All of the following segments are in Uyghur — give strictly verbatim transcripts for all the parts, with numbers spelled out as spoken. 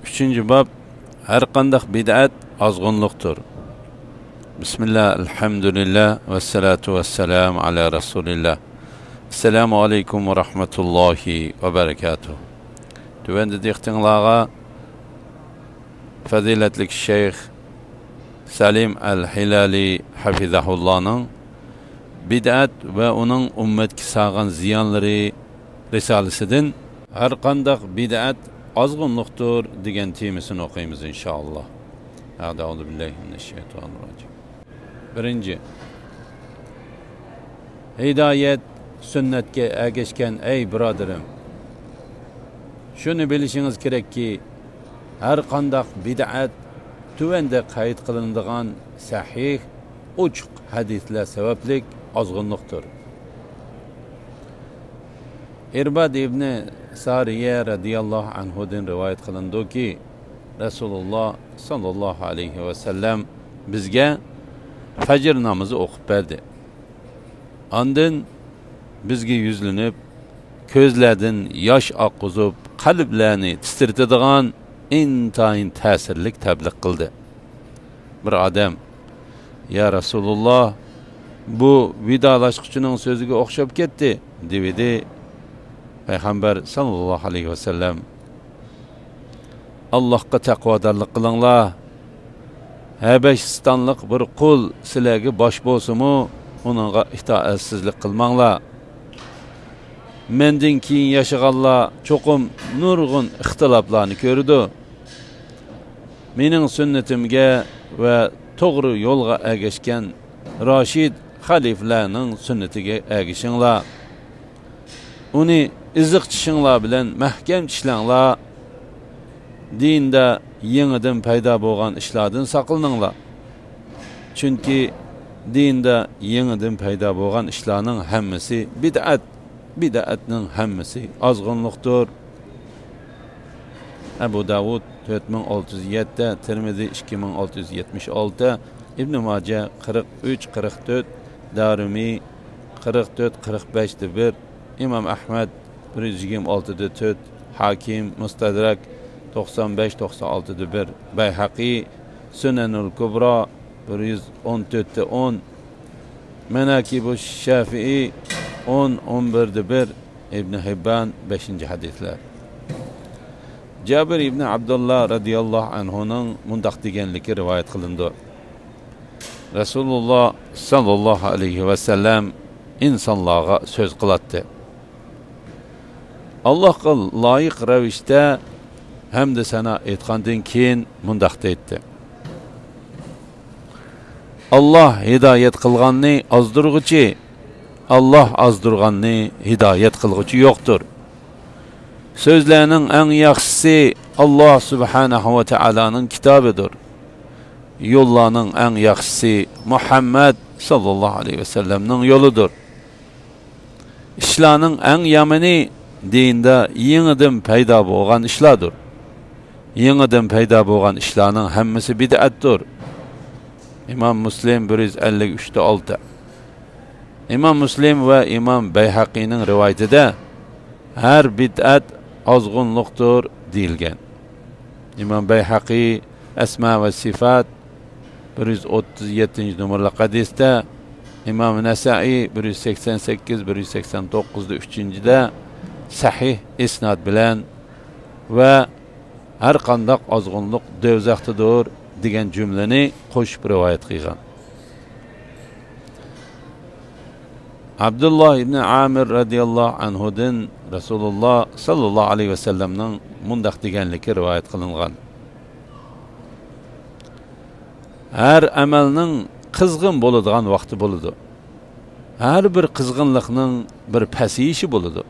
ئۈچىنچى باب، ھەر قانداق بىدئەت ئازغۇنلۇقتۇر. بىسمىللا، ئەلھەمدۇلىللا، ۋەسسالاتۇ ۋەسسالامۇ ئالا رەسۇلىللا. ئەسسالامۇ ئەلەيكۇم ۋە رەھمەتۇللاھى ۋە بەرىكاتۇھ. تۆۋەندە دىققىتىڭلارغا پەزىلەتلىك شەيخ سەلىم ئەل ھىلالى ھەفىزەھۇللانىڭ بىدئەت ۋە ئۇنىڭ ئۈممەتكە سالغان زىيانلىرى رىسالىسىدىن ھەر قانداق بىدئەت ئازغۇنلۇقتۇر دېگەن تېمىسىنى ئوقۇيمىز، ئىنشائاللا. ھەدە، ئەئۇزۇ بىللاھى مىنەششەيتانىر راجىم. بىرىنچى، ھىدايەت سۈننەتكە ئەگەشكەن، ئەي بۇرادىرىم! شۇنى بىلىشىڭىز كېرەككى، ھەر قانداق بىدئەت تۆۋەندە قەيت قىلىنىدىغان سەھىھ، ئوچۇق ھەدىسلەر سەۋەبلىك ئازغۇنلۇقتۇر. ئىرباد ئىبنى سارىيە رەزىياللاھۇ ئەنھۇدىن رىۋايەت قىلىنىدۇكى، رەسۇلۇللا ساللاللاھۇ ئەلەيھى ۋەسەللەم بىزگە پەجر نامىزى ئوقۇپ بەردى. ئاندىن بىزگە يۈزلىنىپ، كۆزلەردىن ياش ئاققۇزۇپ، قەلبلەرنى تىترىتىدىغان ئىنتايىن تەسىرلىك تەبلىغ قىلدى. بىر ئادەم، يا رەسۇلۇللا، بۇ ۋىدالاشقۇچىنىڭ سۆزىگە ئوخشاپ كەتتى، دېۋىدى. پەيغەمبەر ساللاللاھۇ ئەلەيھى ۋەسەللەم، ئاللاھقا تەقۋادارلىق قىلىڭلار. ھەبەشىستانلىق بىر قۇل سىلەرگە باش بولسىمۇ، ئۇنىڭغا ئىتائەتسىزلىك قىلماڭلار. مەندىن كېيىن ياشىغانلار چوقۇم نۇرغۇن ئىختىلاپلارنى كۆرىدۇ. مېنىڭ سۈننىتىمگە ۋە توغرا يولغا ئەگەشكەن راشىد خەلىپىلەرنىڭ سۈننىتىگە ئەگىشىڭلار. ئۇنى ئېزىق چىشىڭلار بىلەن مەھكەم چىشلەڭلار. دىندا يېڭىدىن پەيدا بولغان ئىشلاردىن ساقلىنىڭلار. چۈنكى دىندا يېڭىدىن پەيدا بولغان ئىشلارنىڭ ھەممىسى بىدئەت، بىدئەتنىڭ ھەممىسى ئازغۇنلۇقتۇر. ئەبۇ داۋۇد تۆت مىڭ ئالتە يۈز يەتتە، تىرمىزى ئىككى مىڭ ئالتە يۈز يەتمىش ئالتە، ئىبنى ماجە قىرىق ئۈچ، قىرىق تۆت، دارىمى قىرىق تۆت، قىرىق بەشتە بىر، ئىمام ئەھمەد بىر يۈز يىگىرمە ئالتىدا تۆت، ھاكىم مۇستەدرەك توقسان بەش، توقسان ئالتىدا بىر، بەيھەقى سۈنەنۇل كۇبرا بىر يۈز ئون تۆتتە ئون، مەناكىبۇ شەفىئى ئون، ئون بىردە بىر، ئىبنى ھىببان بەشىنچى ھەدىسلەر. جابىر ئىبنى ئابدۇللا رەزىياللاھۇ ئەنھۇنىڭ مۇنداق دېگەنلىكى رىۋايەت قىلىنىدۇ. رەسۇلۇللا ساللاللاھۇ ئەلەيھى ۋەسەللەم ئىنسانلارغا سۆز قىلاتتى. ئاللاھقا لايىق رەۋىشتە ھەمدۇ سانا ئېيتقاندىن كېيىن مۇنداق دەيتتى: ئاللاھ ھىدايەت قىلغاننى ئازدۇرغۇچى، ئاللاھ ئازدۇرغاننى ھىدايەت قىلغۇچى يوقتۇر. سۆزلەرنىڭ ئەڭ ياخشىسى ئاللاھ سۇبھانەھۇ ۋە تائالانىڭ كىتابىدۇر. يوللارنىڭ ئەڭ ياخشىسى مۇھەممەد ساللاللاھۇ ئەلەيھى ۋەسەللەمنىڭ يولىدۇر. ئىشلارنىڭ ئەڭ يامىنى دىندا يېڭىدىن پەيدا بولغان ئىشلاردۇر. يېڭىدىن پەيدا بولغان ئىشلارنىڭ ھەممىسى بىدئەتتۇر. ئىمام مۇسلىم بىر يۈز ئەللىك ئۈچتە ئالتە. ئىمام مۇسلىم ۋە ئىمام بەيھەقىنىڭ رىۋايىتىدە ھەر بىدئەت ئازغۇنلۇقتۇر دېيىلگەن. ئىمام بەيھەقى ئەسما ۋە سىفات بىر يۈز ئوتتۇز يەتتىنچى نومۇرلۇق ھەدىستە، ئىمام نەسائىي بىر يۈز سەكسەن سەككىز، بىر يۈز سەكسەن توققۇزدا ئۈچىنچىدە سەھىھ ئىسناد بىلەن ۋە ھەر قانداق ئازغۇنلۇق دوزاختىدۇر دېگەن جۈملىنى قوشۇپ رىۋايەت قىلغان. ئابدۇللا ئىبنى ئامىر رەزىياللاھۇ ئەنھۇدىن رەسۇلۇللا ساللاللاھۇ ئەلەيھى ۋەسەللەمنىڭ مۇنداق دېگەنلىكى رىۋايەت قىلىنغان: ھەر ئەمەلنىڭ قىزغىن بولىدىغان ۋاقتى بولىدۇ. ھەر بىر قىزغىنلىقنىڭ بىر پەسىيىشى بولىدۇ.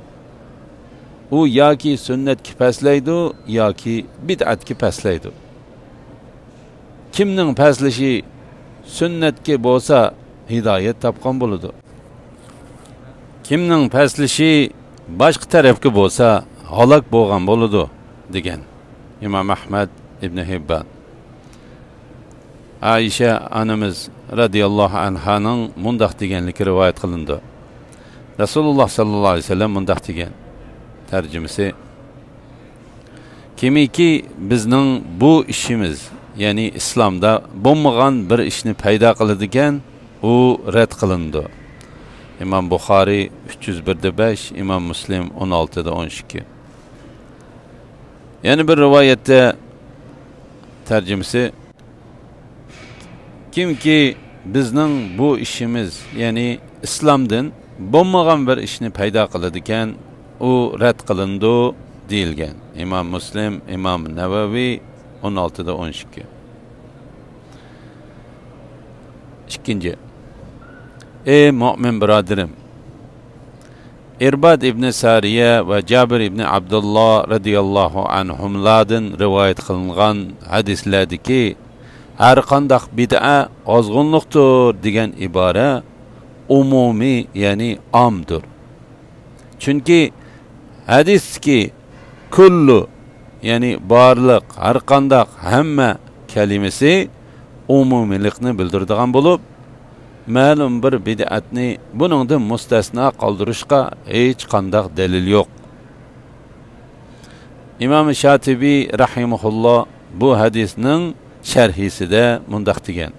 ئۇ ياكى سۈننەتكە پەسلەيدۇ، ياكى بىدئەتكە پەسلەيدۇ. كىمنىڭ پەسلىشى سۈننەتكە بولسا، ھىدايەت تاپقان بولىدۇ. كىمنىڭ پەسلىشى باشقا تەرەپكە بولسا، ھالاك بولغان بولىدۇ، دېگەن ئىمام ئەھمەد ئىبنى ھىببان. ئائىشە ئانىمىز رەزىياللاھۇ ئەنھانىڭ مۇنداق دېگەنلىكى رىۋايەت قىلىنىدۇ. رەسۇلۇللا ساللاللاھۇ ئەلەيھى ۋەسەللەم مۇنداق دېگەن. تەرجىمىسى: كىمكى بىزنىڭ بۇ ئىشىمىز، يەنى ئىسلامدا بولمىغان بىر ئىشنى پەيدا قىلىدىكەن، ئۇ رەت قىلىنىدۇ. ئىمام بۇخارىي ئۈچ يۈز بىردە بەش، ئىمام مۇسلىم ئون ئالتىدا ئون ئىككى. يەنە بىر رىۋايەتتە تەرجىمىسى، كىمكى بىزنىڭ بۇ ئىشىمىز، يەنى ئىسلامدىن بولمىغان بىر ئىشنى پەيدا قىلىدىكەن، ئۇ رەت قىلىنىدۇ، دېيىلگەن. ئىمام مۇسلىم، ئىمام نەۋەۋى، ئون ئالتىدا ئون ئىككى. ئىككىنچى، ئەي مۆمىن بۇرادىرىم! ئىرباد ئىبنى سارىيە ۋە جابىر ئىبنى ئابدۇللا رەزىياللاھۇ ئەنھۇملاردىن رىۋايەت قىلىنغان ھەدىسلەردىكى «ھەرقانداق بىدئە ئازغۇنلۇقتۇر» دېگەن ئىبارە ئومۇمىي، يەنى ئامدۇر. چۈنكى ھەدىستىكى «كۇللۇ»، يەنى بارلىق، ھەرقانداق، ھەممە كەلىمىسى ئومۇمىيلىقنى بىلدۈرىدىغان بولۇپ، مەلۇم بىر بىدئەتنى بۇنىڭدىن مۇستەسنا قالدۇرۇشقا ھېچقانداق دەلىل يوق. ئىمام شاتىبى رەھىمەھۇللا بۇ ھەدىسنىڭ شەرھىسىدە مۇنداق دېگەن: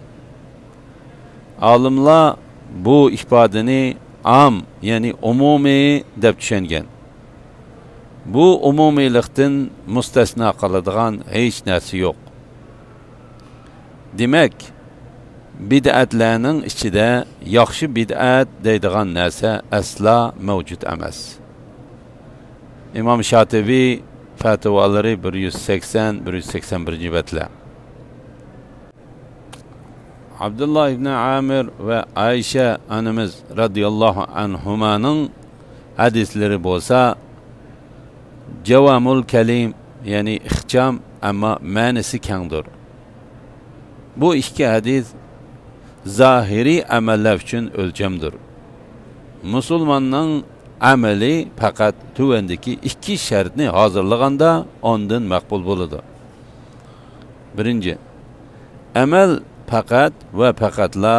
ئالىملار بۇ ئىپادىنى ئام، يەنى ئومۇمىي دەپ چۈشەنگەن. بۇ ئومۇمىيلىقتىن مۇستەسنا قىلىدىغان ھېچ نەرسە يوق. دېمەك، بىدئەتلەرنىڭ ئىچىدە ياخشى بىدئەت دەيدىغان نەرسە ئەسلا مەۋجۇت ئەمەس. ئىمام شاتىبى پەتىۋالىرى بىر يۈز سەكسەن، بىر يۈز سەكسەن بىرىنچى بەتلەر. ئابدۇللا ئىبنى ئامىر ۋە ئائىشە ئانىمىز رەزىياللاھۇ ئەنھۇمانىڭ ھەدىسلىرى بولسا جاۋامۇل كەلىم، يەنى ئىخچام، ئەمما مەنىسى كەڭدۇر. بۇ ئىككى ھەدىس زاھىرىي ئەمەللەر ئۈچۈن ئۆلچەمدۇر. مۇسۇلماننىڭ ئەمەلى پەقەت تۆۋەندىكى ئىككى شەرتنى ھازىرلىغاندا ئاندىن مەقبۇل بولىدۇ. بىرىنچى، ئەمەل پەقەت ۋە پەقەتلا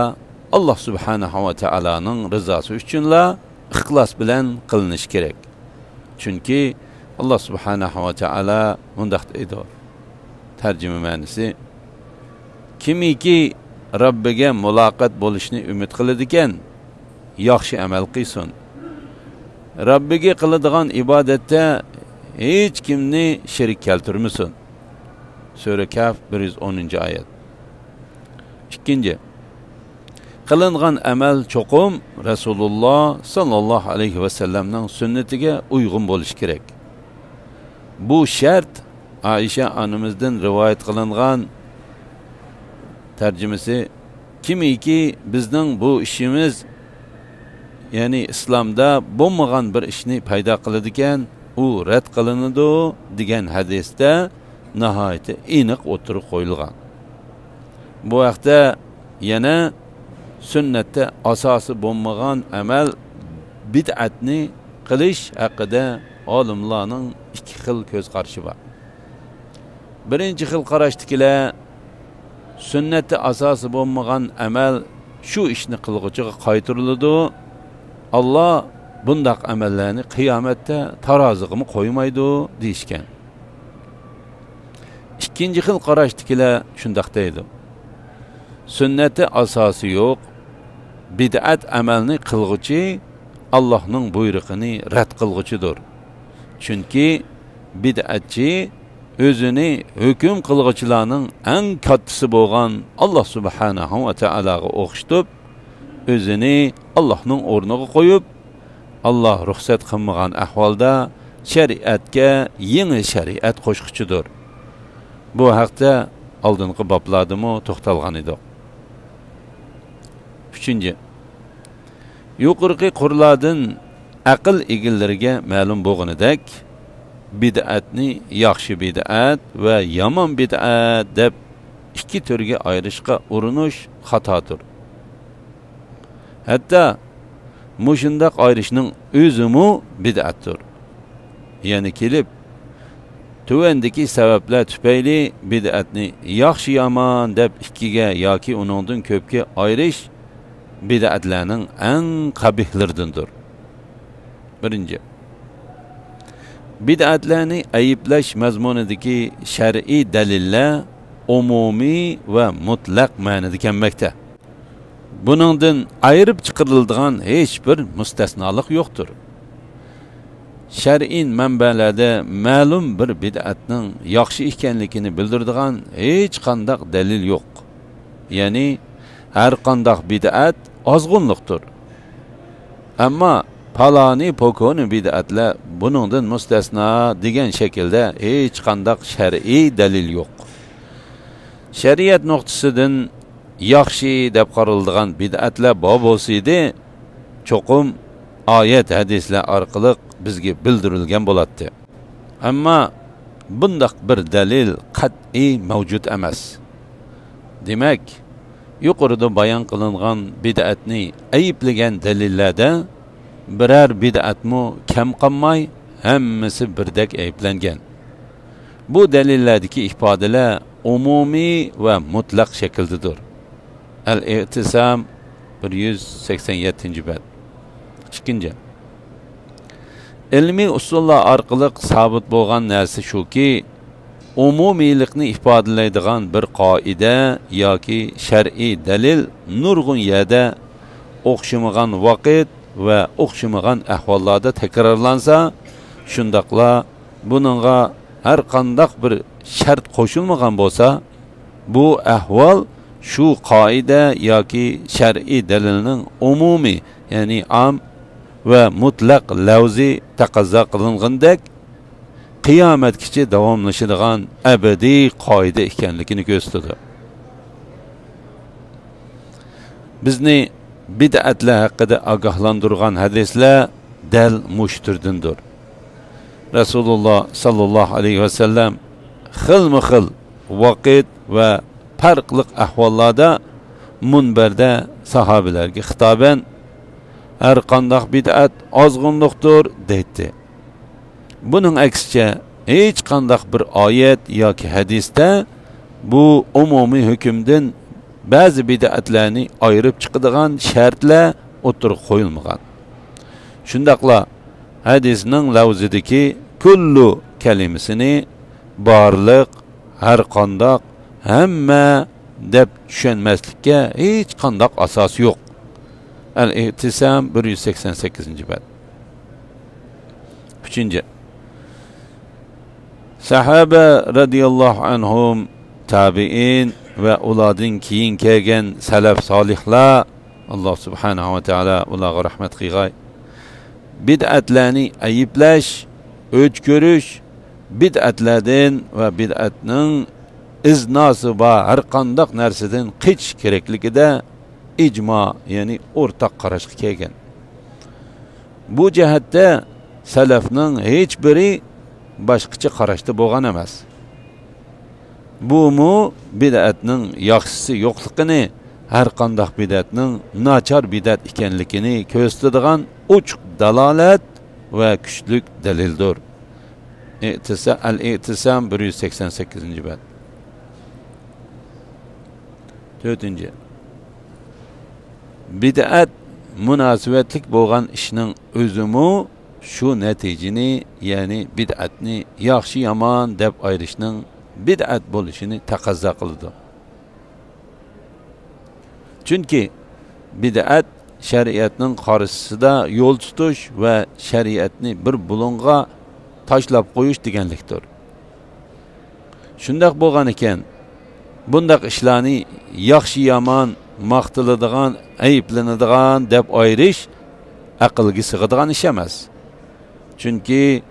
ئاللا سۇبھانەھۇ ۋە تائالانىڭ رىزاسى ئۈچۈنلا ئىخلاس بىلەن قىلىنىشى كېرەك. چۈنكى ئاللا سۇبھانەھۇ ۋە تائالا مۇنداق دەيدۇ. تەرجىمە مەنىسى: كىمكى رەببىگە مۇلاقات بولۇشنى ئۈمىد قىلىدىكەن، ياخشى ئەمەل قىلسۇن. رەببىگە قىلىدىغان ئىبادەتتە ھېچكىمنى شېرىك كەلتۈرمىسۇن. سۈرە كەھف، بىر يۈز ئونىنچى ئايەت. ئىككىنچى، قىلىنغان ئەمەل چوقۇم رەسۇلۇللا ساللاللاھۇ ئەلەيھى ۋەسەللەمنىڭ سۈننىتىگە ئۇيغۇن بولۇشى كېرەك. بۇ شەرت ئائىشە ئانىمىزدىن رىۋايەت قىلىنغان. تەرجىمىسى: كىمكى بىزنىڭ بۇ ئىشىمىز، يەنى ئىسلامدا بولمىغان بىر ئىشنى پەيدا قىلىدىكەن، ئۇ رەت قىلىنىدۇ، دېگەن ھەدىستە ناھايىتى ئېنىق ئوتتۇرىغا قويۇلغان. بۇ ھەقتە يەنە سۈننەتتە ئاساسى بولمىغان ئەمەل، بىدئەتنى قىلىش ھەققىدە ئالىملارنىڭ ئىككى خىل كۆز قارىشى بار. بىرىنچى خىل قاراشتىكىلەر سۈننەتتە ئاساسى بولمىغان ئەمەل شۇ ئىشنى قىلغۇچىغا قايتۇرۇلىدۇ، ئاللا بۇنداق ئەمەللەرنى قىيامەتتە تارازىغىمۇ قويمايدۇ، دېيىشكەن. ئىككىنچى خىل قاراشتىكىلەر شۇنداق دەيدۇ: سۈننەتتە ئاساسى يوق بىدئەت ئەمەلنى قىلغۇچى ئاللاھنىڭ بۇيرۇقىنى رەت قىلغۇچىدۇر. چۈنكى بىدئەتچى ئۆزىنى ھۆكۈم قىلغۇچىلارنىڭ ئەڭ كاتتىسى بولغان ئاللا سۇبھانەھۇ ۋە تائالاغا ئوخشىتىپ، ئۆزىنى ئاللاھنىڭ ئورنىغا قويۇپ، ئاللا رۇخسەت قىلمىغان ئەھۋالدا شەرىئەتكە يېڭى شەرىئەت قوشقۇچىدۇر. بۇ ھەقتە ئالدىنقى بابلاردىمۇ توختالغان ئىدۇق. ئۈچىنچى، يۇقىرىقى قۇرلاردىن ئەقىل ئىگىلىرىگە مەلۇم بولغىنىدەك، بىدئەتنى ياخشى بىدئەت ۋە يامان بىدئەت دەپ ئىككى تۈرگە ئايرىشقا ئۇرۇنۇش خاتادۇر. ھەتتا مۇشۇنداق ئايرىشنىڭ ئۆزىمۇ بىدئەتتۇر. يەنە كېلىپ، تۆۋەندىكى سەۋەبلەر تۈپەيلى بىدئەتنى ياخشى-يامان دەپ ئىككىگە ياكى ئۇنىڭدىن كۆپكە ئايرىش بىدئەتلەرنىڭ ئەڭ قەبىھلىرىدىندۇر. بىرىنچى، بىدئەتلەرنى ئەيىبلەش مەزمۇنىدىكى شەرئىي دەلىللەر ئومۇمىي ۋە مۇتلەق مەنىدە كەلمەكتە. بۇنىڭدىن ئايرىپ چىقىرىلىدىغان ھېچ بىر مۇستەسنالىق يوقتۇر. شەرئىي مەنبەلەردە مەلۇم بىر بىدئەتنىڭ ياخشى ئىكەنلىكىنى بىلدۈرىدىغان ھېچقانداق دەلىل يوق. يەنى، ھەرقانداق بىدئەت ئازغۇنلۇقتۇر. ئەمما پالانى پوكونى بىدئەتلەر بۇنىڭدىن مۇستەسنا دېگەن شەكىلدە ھېچقانداق شەرئىي دەلىل يوق. شەرىئەت نۇقتىسىدىن ياخشى دەپ قارىلىدىغان بىدئەتلەر بار بولسىدى، چوقۇم ئايەت، ھەدىسلەر ئارقىلىق بىزگە بىلدۈرۈلگەن بولاتتى. ئەمما بۇنداق بىر دەلىل قەتئىي مەۋجۇت ئەمەس. دېمەك، يۇقىرىدا بايان قىلىنغان بىدئەتنى ئەيىبلىگەن دەلىللەردە بىرەر بىدئەتمۇ كەم قالماي، ھەممىسى بىردەك ئەيىبلەنگەن. بۇ دەلىللەردىكى ئىپادىلەر ئومۇمىي ۋە مۇتلەق شەكىلدىدۇر. ئەل ئېتىسام، بىر يۈز سەكسەن يەتتىنچى بەت. ئىككىنچى، ئىلمىي ئۇسۇللار ئارقىلىق سابىت بولغان نەرسە شۇكى، ئومۇمىيلىقنى ئىپادىلەيدىغان بىر قائىدە ياكى شەرئىي دەلىل نۇرغۇن يەردە، ئوخشىمىغان ۋاقىت ۋە ئوخشىمىغان ئەھۋاللاردا تەكرارلانسا، شۇنداقلا بۇنىڭغا ھەر قانداق بىر شەرت قوشۇلمىغان بولسا، بۇ ئەھۋال شۇ قائىدە ياكى شەرئىي دەلىلنىڭ ئومۇمىي، يەنى ئام ۋە مۇتلەق لەۋزى تەقەززا قىلىنغىنىدەك، قىيامەتكىچە داۋاملىشىدىغان ئەبەدىي قائىدە ئىكەنلىكىنى كۆرسىتىدۇ. بىزنى بىدئەتلەر ھەققىدە ئاگاھلاندۇرغان ھەدىسلەر دەل مۇشۇ تۈردىندۇر. رەسۇلۇللا ساللاللاھۇ ئەلەيھى ۋەسەللەم خىلمۇ خىل ۋاقىت ۋە پەرقلىق ئەھۋاللاردا مۇنبەردە ساھابىلەرگە خىتابەن، «ھەر قانداق بىدئەت ئازغۇنلۇقتۇر» دەيتتى. بۇنىڭ ئەكسىچە، ھېچقانداق بىر ئايەت ياكى ھەدىستە بۇ ئومۇمىي ھۆكۈمدىن بەزى بىدئەتلەرنى ئايرىپ چىقىدىغان شەرتلەر ئوتتۇرىغا قويۇلمىغان. شۇنداقلا ھەدىسنىڭ لەۋزىدىكى «كۇللۇ» كەلىمىسىنى بارلىق، ھەر قانداق، ھەممە دەپ چۈشەنمەسلىككە ھېچقانداق ئاساس يوق. ئەل ئېتىسام، بىر يۈز سەكسەن سەككىزىنچى بەت. ئۈچىنچى، سەھابە رەزىياللاھۇ ئەنھۇم، تابىئىن ۋە ئۇلاردىن كېيىن كەلگەن سەلەف سالىھلار، ئاللا سۇبھانەھۇ ۋە تائالا ئۇلارغا رەھمەت قىلغاي، بىدئەتلەرنى ئەيىبلەش، ئۆچ كۆرۈش، بىدئەتلەردىن ۋە بىدئەتنىڭ ئىزناسى بار ھەر قانداق نەرسىدىن قېچىش كېرەكلىكىدە ئىجما، يەنى ئورتاق قاراشقا كەلگەن. بۇ جەھەتتە سەلەفنىڭ ھېچ بىرى باشقىچە قاراشتا بولغان ئەمەس. بۇمۇ بىدئەتنىڭ ياخشىسى يوقلۇقىنى، ھەر قانداق بىدئەتنىڭ ناچار بىدئەت ئىكەنلىكىنى كۆرسىتىدىغان ئوچۇق دالالەت ۋە كۈچلۈك دەلىلدۇر. ئېتىسا-، ئەل ئېتىسام، بىر يۈز سەكسەن سەككىزىنچى بەت. تۆتىنچى، بىدئەت مۇناسىۋەتلىك بولغان ئىشنىڭ ئۆزىمۇ شۇ نەتىجىنى، يەنى بىدئەتنى ياخشى-يامان دەپ ئايرىشنىڭ بىدئەت بولۇشىنى تەقەززا قىلىدۇ. چۈنكى بىدئەت شەرىئەتنىڭ قارشىسىدا يول تۇتۇش ۋە شەرىئەتنى بىر بۇلۇڭغا تاشلاپ قويۇش دېگەنلىكتۇر. شۇنداق بولغان ئىكەن، بۇنداق ئىشلارنى ياخشى-يامان، ماختىلىدىغان، ئەيىبلىنىدىغان دەپ ئايرىش ئەقىلگە سىغىدىغان ئىش ئەمەس. چۈنكى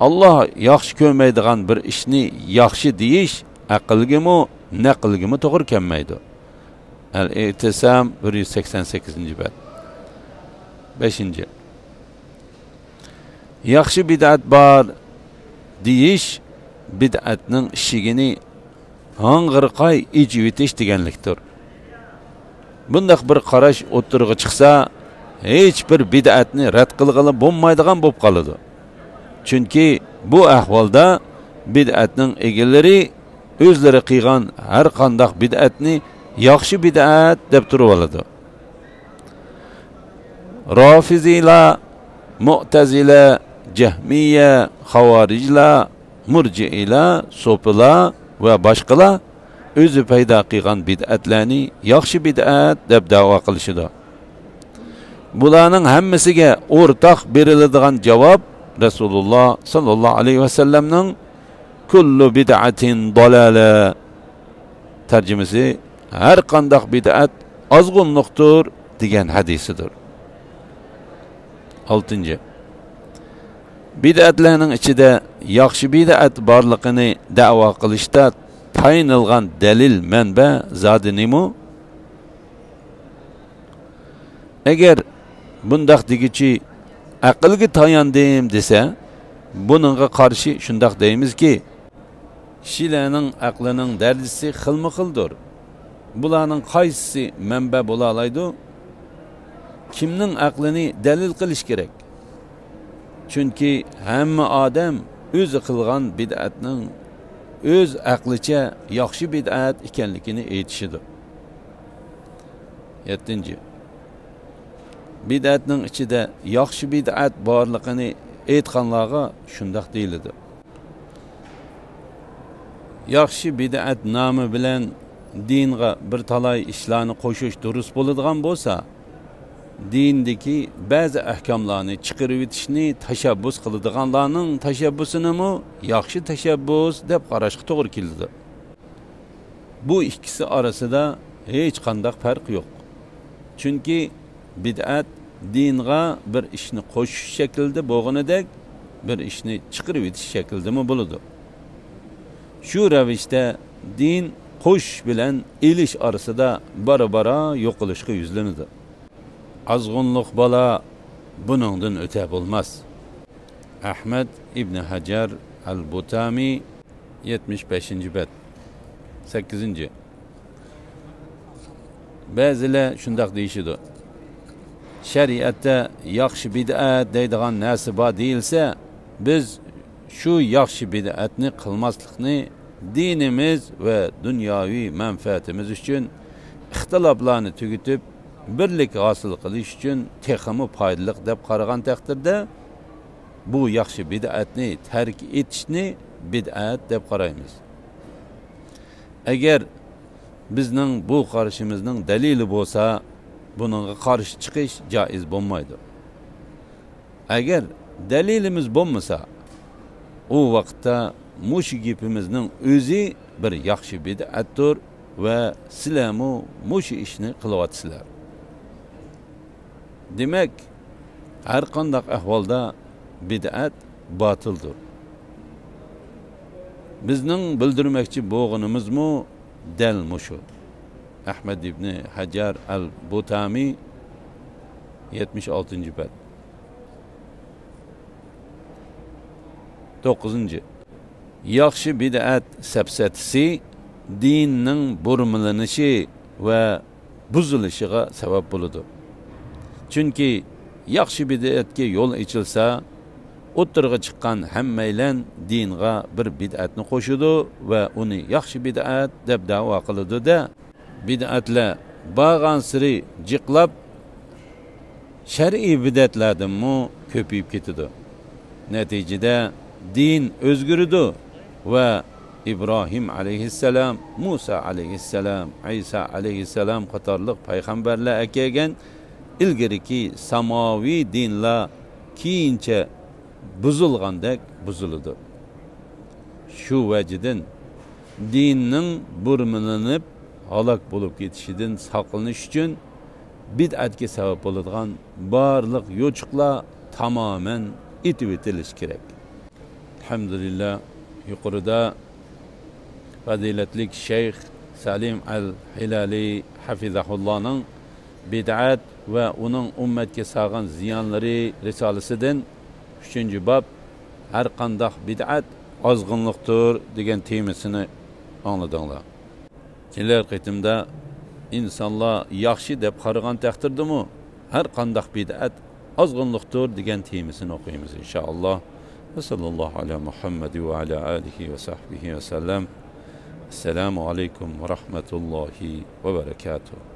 ئاللا ياخشى كۆرمەيدىغان بىر ئىشنى ياخشى دېيىش ئەقىلگىمۇ، نەقىلگىمۇ توغرا كەلمەيدۇ. ئەل ئېتىسام، بىر يۈز سەكسەن سەككىزىنچى بەت. بەشىنچى، ياخشى بىدئەت بار دېيىش بىدئەتنىڭ ئىشىكىنى ھاڭغىرقاي ئېچىۋېتىش دېگەنلىكتۇر. بۇنداق بىر قاراش ئوتتۇرىغا چىقسا، ھېچ بىر بىدئەتنى رەت قىلغىلى بولمايدىغان بولۇپ قالىدۇ. چۈنكى بۇ ئەھۋالدا بىدئەتنىڭ ئىگىلىرى ئۆزلىرى قىلغان ھەر قانداق بىدئەتنى ياخشى بىدئەت دەپ تۇرۇۋالىدۇ. رافىزىيلار، مۇئتەزىلە، جەھمىيە، خاۋارىجلار، مۇرجىئىلار، سوپىلار ۋە باشقىلار ئۆزى پەيدا قىلغان بىدئەتلەرنى ياخشى بىدئەت دەپ دەۋا قىلىشىدۇ. بۇلارنىڭ ھەممىسىگە ئورتاق بېرىلىدىغان جاۋاب رەسۇلۇللا ساللاللاھۇ ئەلەيھى ۋەسەللەمنىڭ «كل بدعة ضلالة» تەرجىمىسى «ھەر قانداق بىدئەت ئازغۇنلۇقتۇر» دېگەن ھەدىسىدۇر. ئالتىنچى، بىدئەتلەرنىڭ ئىچىدە ياخشى بىدئەت بارلىقىنى دەۋا قىلىشتا تايىنىلغان دەلىل، مەنبە زادى نېمە؟ ئەگەر بۇنداق دېگۈچى «ئەقىلگە تاياندىم» دېسە، بۇنىڭغا قارشى شۇنداق دەيمىزكى، كىشىلەرنىڭ ئەقلىنىڭ دەرىجىسى خىلمۇ خىلدۇر. بۇلارنىڭ قايسىسى مەنبە بولالايدۇ؟ كىمنىڭ ئەقلىنى دەلىل قىلىش كېرەك؟ چۈنكى ھەممە ئادەم ئۆزى قىلغان بىدئەتنىڭ ئۆز ئەقلىچە ياخشى بىدئەت ئىكەنلىكىنى ئېيتىشىدۇ. يەتتىنچى، بىدئەتنىڭ ئىچىدە ياخشى بىدئەت بارلىقىنى ئېيتقانلارغا شۇنداق دېيىلىدۇ: ياخشى بىدئەت نامى بىلەن دىنغا بىر تالاي ئىشلارنى قوشۇش دۇرۇس بولىدىغان بولسا، دىندىكى بەزى ئەھكاملارنى چىقىرىۋېتىشنى تەشەببۇس قىلىدىغانلارنىڭ تەشەببۇسىنىمۇ ياخشى تەشەببۇس دەپ قاراشقا توغرا كېلىدۇ. بۇ ئىككىسى ئارىسىدا ھېچقانداق پەرق يوق. چۈنكى بىدئەت دىنغا بىر ئىشنى قوشۇش شەكلىدە بولغىنىدەك، بىر ئىشنى چىقىرىۋېتىش شەكلىدىمۇ بولىدۇ. شۇ رەۋىشتە دىن قوشۇش بىلەن ئېلىش ئارىسىدا بارا-بارا يوقىلىشقا يۈزلىنىدۇ. ئازغۇنلۇق بالا بۇنىڭدىن ئۆتە بولماس. ئەھمەد ئىبنى ھەجەر ئەل بۇتامى، يەتمىش بەشىنچى بەت. سەككىزىنچى. بەزىلەر شۇنداق دېيىشىدۇ: شەرىئەتتە ياخشى بىدئەت دەيدىغان نەرسە بار دېيىلسە، بىز شۇ ياخشى بىدئەتنى قىلماسلىقنى دىنىمىز ۋە دۇنياۋى مەنپەئەتىمىز ئۈچۈن، ئىختىلاپلارنى تۈگىتىپ، بىرلىك ھاسىل قىلىش ئۈچۈن تېخىمۇ پايدىلىق دەپ قارىغان تەقدىردە، بۇ ياخشى بىدئەتنى تەرك ئېتىشنى بىدئەت دەپ قارايمىز. ئەگەر بىزنىڭ بۇ قارىشىمىزنىڭ دەلىلى بولسا، بۇنىڭغا قارشى چىقىش جائىز بولمايدۇ. ئەگەر دەلىلىمىز بولمىسا، ئۇ ۋاقىتتا مۇشۇ گېپىمىزنىڭ ئۆزى بىر ياخشى بىدئەتتۇر ۋە سىلەرمۇ مۇشۇ ئىشنى قىلىۋاتىسىلەر. دېمەك، ھەرقانداق ئەھۋالدا بىدئەت باتىلدۇر. بىزنىڭ بىلدۈرمەكچى بولغىنىمىزمۇ دەل مۇشۇ. ئەھمەد ئىبنى ھەجەر ئەل بۇتامى، يەتمىش ئالتىنچى بەت. توققۇزىنچى. ياخشى بىدئەت سەپسەتىسى دىننىڭ بۇرمىلىنىشى ۋە بۇزۇلۇشىغا سەۋەب بولىدۇ. چۈنكى ياخشى بىدئەتكە يول ئېچىلسا، ئوتتۇرىغا چىققان ھەممەيلەن دىنغا بىر بىدئەتنى قوشىدۇ ۋە ئۇنى ياخشى بىدئەت دەپ دەۋا قىلىدۇ-دە، بىدئەتلەر بارغانسېرى جىقلاپ، شەرئىي بىدئەتلەردىنمۇ كۆپىيىپ كېتىدۇ. نەتىجىدە دىن ئۆزگىرىدۇ ۋە ئىبراھىم ئەلەيھىسسالام، مۇسا ئەلەيھىسسالام، ئەيسا ئەلەيھىسسالام قاتارلىق پەيغەمبەرلەر ئەكەلگەن ئىلگىرىكى ساماۋى دىنلار كېيىنچە بۇزۇلغاندەك بۇزۇلىدۇ. شۇ ۋەجىدىن دىننىڭ بۇرمىلىنىپ ھالاك بولۇپ كېتىشىدىن ساقلىنىش ئۈچۈن بىدئەتكە سەۋەب بولىدىغان بارلىق يوچۇقلار تامامەن ئېتىۋېتىلىشى كېرەك. ئەلھەمدۇلىللا، يۇقىرىدا پەزىلەتلىك شەيخ سەلىم ئەل ھىلالى ھەفىزەھۇللانىڭ بىدئەت ۋە ئۇنىڭ ئۈممەتكە سالغان زىيانلىرى رىسالىسىدىن ئۈچىنچى باب، ھەر قانداق بىدئەت ئازغۇنلۇقتۇر دېگەن تېمىسىنى ئاڭلىدىڭلار. كېلەر قېتىمدا ئىنسانلار ياخشى دەپ قارىغان تەقدىردىمۇ، ھەر قانداق بىدئەت ئازغۇنلۇقتۇر دېگەن تېمىسىنى ئوقۇيمىز، ئىنشائاللا. ۋە ساللاللاھۇ ئەلا مۇھەممەد ۋە ئەلا ئالىھى ۋە سەھبىھى ۋە سەللەم. ئەسسالامۇ ئەلەيكۇم ۋە رەھمەتۇللاھى ۋە بەرەكاتۇھ.